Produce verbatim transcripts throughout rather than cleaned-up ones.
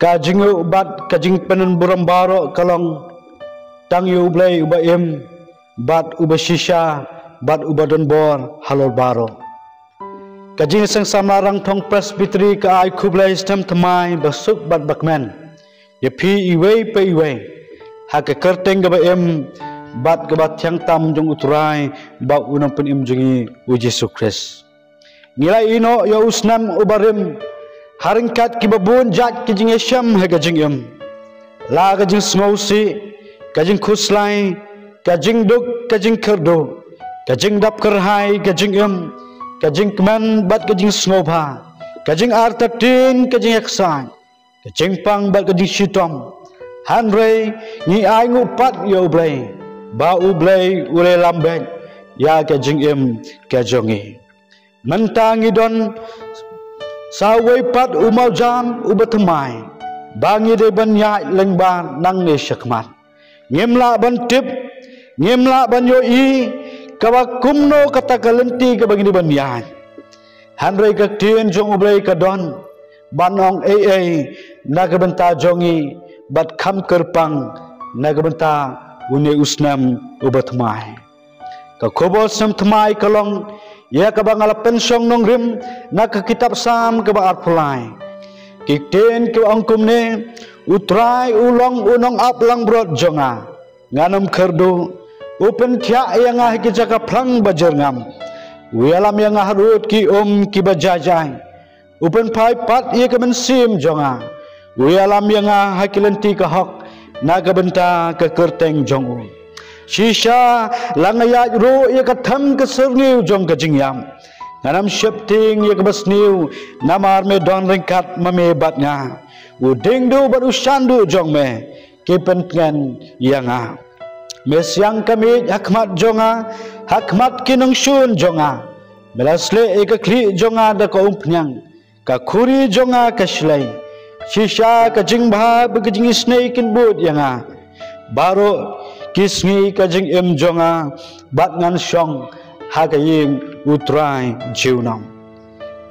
Ka jingïoh bad ka jingpynburom baroh ka long tang ïa U Blei uba im, bad uba shisha, bad uba don bor halor baroh. Ka Jingïaseng Samla Rangthong Presbytery ka ai khublei snem thymmai basuk bad bakmen ïa phi iwei pa iwei ha ka kyrteng kaba im bad kaba thiang tam jong U Trai bad U Nongpynim jong ngi U Jisu Khrist. Ngi la ïehnoh ïa u snem uba rim ha ryngkat kiba bun jait ki jingïashem ha ka jingim, la ka jingsngewsih, ka jingkhuslai, ka jingduk, ka jingkyrduh, ka jingdap kyrhai, ka jingim, ka jingkmen bad ka jingsngewbha, ka jingartatien, ka jingïaksaid, ka jingpang bad ka jingshitom. Hynrei ngi ainguh pat ïa U Blei ba U Blei u la ïalam beit ïa ka jingim ka jong ngi. Mynta ngi don sa uwei pat u mawjam uba thymmai ba ngi dei ban ïaid lyngba nangne shakhmat. Ngim lah ban tip, ngim lah ban ïohi kaba kumno kata ka lynti kaba ngi dei ban ïaid. Hynrei ka ktien jong U Blei ka don ban ong ei ei na ka bynta jong ngi bad kham kyrpang na ka bynta une u snem uba thymmai. Ka khubor snem thymmai ka long ïa kaba nga la pynshong nongrim na ka kitab Salm kaba arphew lai. Ki ktien ki ong kumne: U Trai u long u nongap langbrot jong nga, ngan ym kyrduh. U pynthiah ïa nga ha ki jaka phlang ba jyrngam. U ïalam ïa nga harud ki um kiba jai jai. U pynphai pat ïa ka mynsiem jong nga. U ïalam ïa nga ha ki lynti ka hok na ka bynta ka kyrteng jong u. Shisha la nga ïaid ruh ïa ka them ka syrngiew jong ka jingïap, ngan ym sheptieng ïa kaba sniew, namar me don ryngkat ma me bad nga. U diengduh bad u shanduh jong me ki pyntngen ïa nga. Me siang ka miej ha khmat jong nga, ha khmat ki nongshun jong nga. Me la sleh ïa ka khlieh jong nga da ka umphniang, ka khuri jong nga ka shlei. Shisha ka jingbha bad ka jingisynei kin bud ïa nga baroh ki sngi ka jingim jong nga, bad ngan shong ha ka ïing U Trai junom.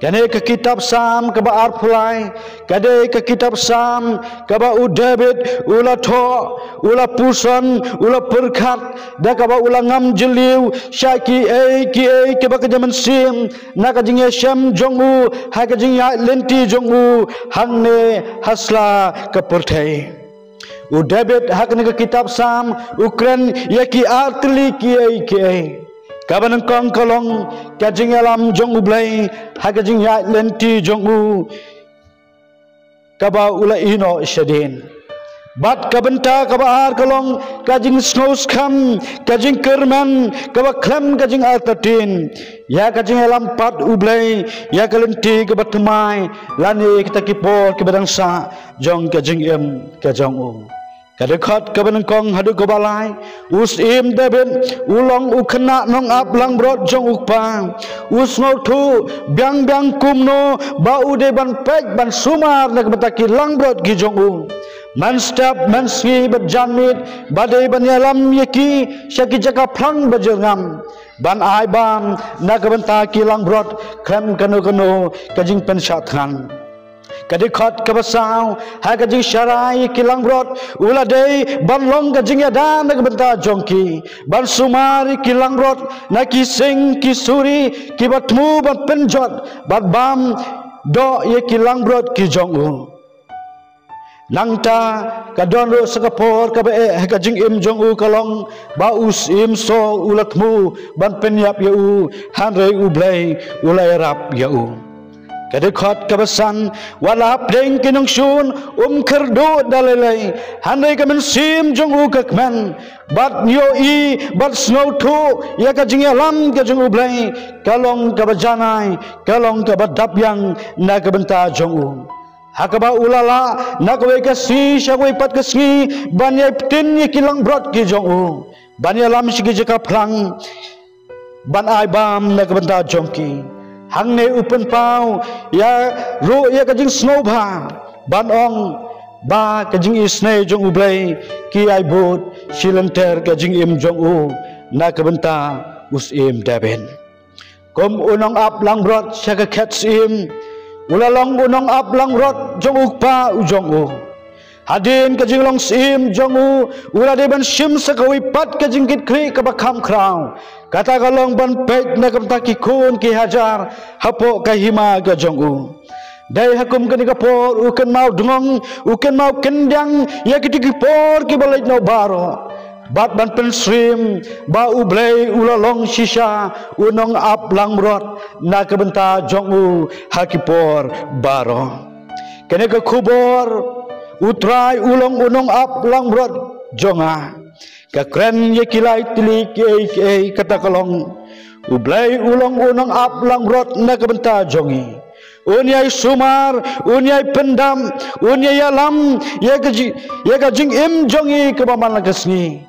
Kane ka kitab Salm kaba arphew lai ka dei ka kitab Salm kaba u David u la thoh, u la puson, u la pyrkhat, da kaba u la ngam jylliew sha kiei kiei kiba ka jingmynsiem na ka jingïashem jong u ha ka jingïaid lynti jong u hangne ha sla ka pyrthei. U David ha kane ka kitab Salm u kren ïa ki ar tylli kiei kiei. Kaba nyngkong ka long ka jingïalam jong U Blei ha ka jingïaid lynti jong u kaba u la ïehnoh shadien. Bad ka bynta kaba ar ka long ka jingsngewskhem, ka jingkyrmen kaba khlem ka jingartatien ïa ka jingïalam pat U Blei ïa ka lynti kaba thymmai lane kita ki por kiba dang sah jong ka jingim ka jong u. Ka dkhot kaba nyngkong haduh kaba lai, u Syiem David u long u khynnah nongap langbrot jong u kpa. U sngewthuh biang biang kumno ba u dei ban peit ban sumar na ka bynta ki langbrot ki jong u mynstep mynsngi bad janmiet, ba dei ban ïalam ïa ki sha ki jaka phlang ba jyrngam, ban ai bam na ka bynta ki langbrot khlem kano kano ka jingpynshah thngan. Ka dkhot kaba saw, ha ka jingsharai ki langbrot u la dei ban long ka jingïada na ka bynta jong ki, ban sumar ki langbrot na ki sing ki suri kiba thmu ban pynjot bad bam doh ïa ki langbrot ki jong u. Nangta ka don ruh sa ka por kaba eh ha ka jingim jong u ka long ba u Syiem Saul u la thmu ban pynïap ïa u, hynrei U Blei u la ïarap ïa u. Ka dkhot kaba san, wat la hapdeng ki nongshun um kyrduh da lei lei, hynrei ka mynsiem jong u ka kmen. Bad ïohi bad sngewthuh ïa ka jingïalam ka jong U Blei ka long kaba janai, ka long kaba dap ïang na ka bynta jong u. Ha kaba u la lah na kawei ka sngi sha kawei pat ka sngi ban ïai pyntin ïa ki langbrot ki jong u, ban ïalam sha ki jaka phlang, ban ai bam na ka bynta jong ki. Hangne u pynpaw ïa ruh ïa ka jingsngewbha ban ong ba ka jingisynei jong U Blei ki ïai bud shi lynter ka jingim jong u na ka bynta u Syiem David. Kum u nongap langbrot sha ka khet syiem, U la long u nongap langbrot jong U Kpa u jong u. Hadien ka jinglong syiem jong u, u la dei ban shim sa kawei pat ka jingkitkhlieh kaba kham khraw, kata ka long ban peit na ka bynta ki khun ki hajar hapoh ka hima ka jong u. Dei ha kum kane ka por u kynmaw dngong, u kynmaw khyndiat ïa kito ki por kiba leit noh baroh, bad ban pynsyriem ba U Blei u la long shisha u nongap langbrot na ka bynta jong u ha ki por baroh. Kane ka khubor, U Trai u long u nongap langbrot jong nga, ka kren ïa ki lai tylli kiei kiei, kata ka long U Blei u long u nongap langbrot na ka bynta jong ngi. Un ïai sumar, un ïai pyndap, un ïai ïalam ïa ka ji-, ïa ka jingim jong ngi kaba man la ka sngi,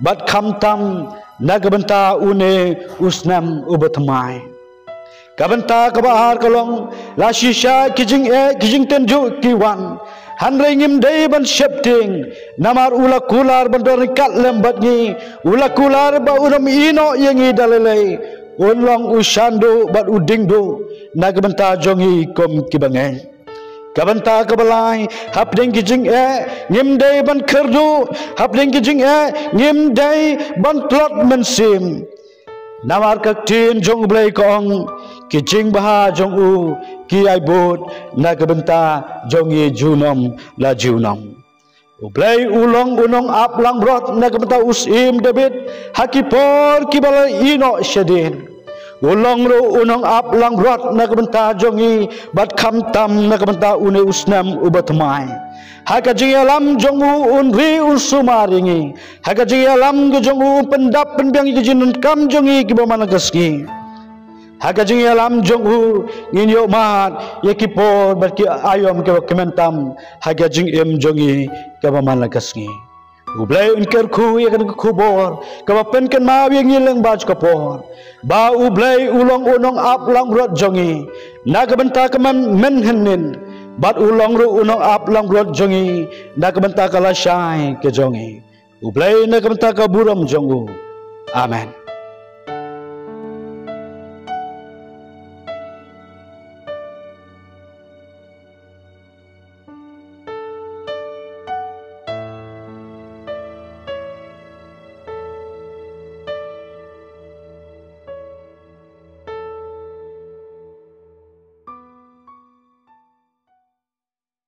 bad khamtam na ka bynta une u snem uba thymmai. Ka bynta kaba ar ka long, la shisha ki jingeh ki jingtynjuh ki wan, hynrei ngim dei ban sheptieng, namar u la kular ban don ryngkat lem bad ngi. U la kular ba un ym ïehnoh ïa ngi da lei lei. Un long u shanduh bad u diengduh na ka bynta jong ngi kum ki bangeit. Ka bynta kaba lai, hapdeng ki jingeh ngim dei ban kyrduh, hapdeng ki jingeh ngim dei ban tlot mynsiem. Namar ka ktien jong U Blei ka ong, ki jingbha jong u ki ïai bud na ka bynta jong ngi junom la junom. U Blei u long u nongap langbrot na ka bynta u Syiem David ha ki por kiba la ïehnoh shadien. U long ruh u nongap langbrot na ka bynta jong ngi, bad khamtam na ka bynta une u snem uba thymmai. Ha ka jingïalam jong u un ri un sumar ïa ngi. Ha ka jingïalam ka jong u un pyndap pynbiang ïa ka jingdonkam jong ngi kiba man la ka sngi. Ha ka jingïalam jong u ngin ïoh mad ïa ki por bad ki aïom kiba kmen tam ha ka jingim jong ngi kaba man la ka sngi. U Blei un kyrkhu ïa kane ka khubor kaba pynkynmaw ïa ngi lyngba jong ka por, ba U Blei u long u nongap langbrot jong ngi na ka bynta ka mynhynnin, bad u long ruh u nongap langbrot jong ngi na ka bynta ka lashai ka jong ngi. U Blei na ka bynta ka burom jong u. Amen.